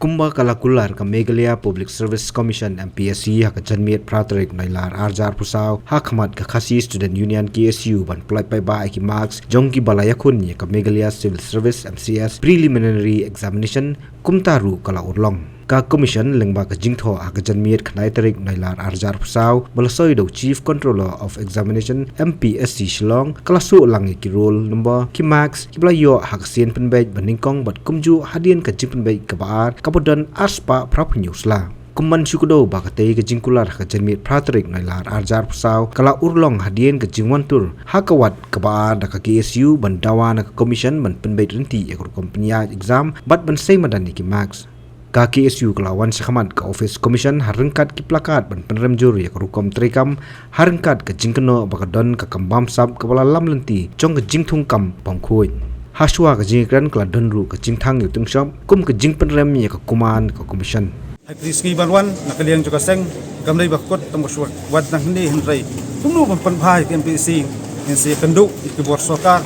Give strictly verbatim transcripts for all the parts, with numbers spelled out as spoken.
Kumba ka la kular ka Meghalaya Public Service Commission, M P S C, ha ka janmiet phra tarik Nailar arhajar arphew saw, ha khmat ka Khasi Student Union, K S U, ban pyllait paidbah ïa ki marks jong kiba la ïakhun ïa ka Meghalaya Civil Service, M C S, Preliminary Examination, kumta ruh ka la urlong. Ka Commission lyngba ka jingthoh ha ka janmiet khyndai tarik Nailar arhajar arphew saw, ba la soi da u Chief Controller of Examination, M P S C, Shillong, ka la suh lang ïa ki roll number, ki marks, kiba la ïoh ha ka sien pynbeit ba nyngkong bad kumjuh hadien ka jingpynbeit kaba ar kaba don arspah phraphew hynñiew sla. Kum ban shu kdew ba katei ka jingkular ha ka janmiet phra tarik Nailar arhajar arphew saw ka la urlong hadien ka jingwan tur ha ka wad kaba ar da ka K S U ban dawa na ka Commission ban pynbeit ryntih ïa ka rukom pynïaid exam bad ban sei madan ïa ki marks. Ka K S U ka la wan shakhmat ka office Commission ha ryngkat ki placard ban pynrem jur ïa ka rukom treikam, ha ryngkat ka jingkynnoh ba ka don ka kam bamsap kaba la lam lynti jong ka jingthung kam bymkhuid. Hashwa ka jingïakren ka la don ruh ka jingthang ïa u tyngshop kum ka jingpynrem ïa ka kuman ka Commission. Ha kine ki sngi ban wan, na ka liang jong ka seng kam dei ba kut tang ba shu wad nang hynne, hynrei kumno ban pynbha ïa ka M P S C, ngin sa ïakynduh ïa ki bor sorkar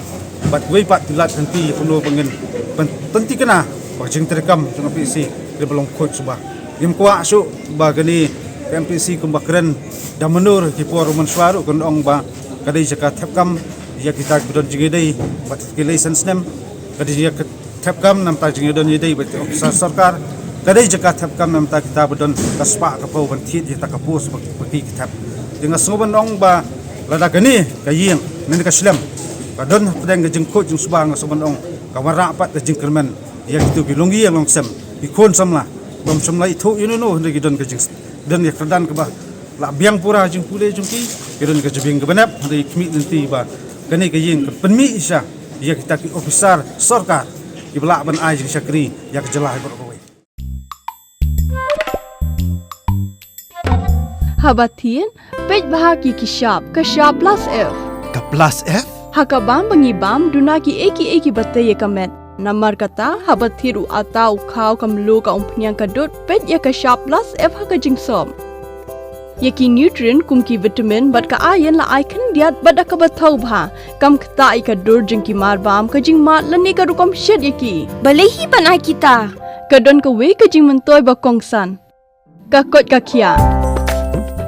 bad kiwei pat ki lad lynti ïa kumno ba ngin pynthikna ba ka jingtreikam jong ka M P S C ka dei ba long khuid suba. Ngim kwah shuh ba kane ka M P S C kumba kren da mynno ki por mynshuwa ruh kan ong ba ka dei jaka thep kam ïa kita kiba don jingïadei bad ki lai san snem, ka dei jaka thep kam namar ka jingïadon ïadei bad ki ophisar sorkar, ka dei jaka thep kam namar kita ba don ka spah ka phew ban thied ïa kita ka post ba, ba ki thep. Te nga sngew ban ong ba lada kane ka ïing ne ka shlem ka don hapdeng ka jingkhuid jingsuba, nga sngew ban ong ka wanrah pat ka jingkyrmen ïa kito ki longïing longsem, ki khun samla, bym shym la ithuh ïano ïano, hynrei ki don ka jing, don ïa ka kyrdan kaba la biang pura jingpule jong ki, ki don ka jabieng kaba nep, hynrei khmih lynti ba kane ka ïing kan pynmih shisha ïa kita ki ophisar sorkar kiba lah ban ai jingshakri ïa ka jylla baroh kawei. Haba thied, peit bha ki ki shap, ka shap plus F. Ka plus F? Ha ka bam ba ngi bam, duna kiei kiei kiba tei ïa ka met. Namar kata, haba thied u atta, u khaw, ka mluh, ka umphniang, ka dud, peit ïa ka shap plus F ha ka jingsop. Ïa ki nutrient kum ki vitamin bad ka iron la ai khyndiat bad da kaba thaw bha. Kam ktah ïa ka dur jong ki marbam, ka jingmad lane ka rukom shet ïa ki. Balei hi ban ai kita? Ka don kawei ka jingmyntoi ba kongsan. Ka koit ka khiah.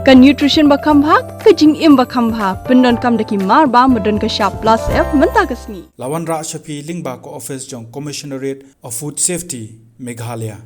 Ka nutrition ba kham bha, ka jingim ba kham bha. Pyndonkam da ki marbam ba don ka shap plus F mynta ka sngi. La wanrah sha phi lyngba ka office jong Commissionerate of Food Safety, Meghalaya.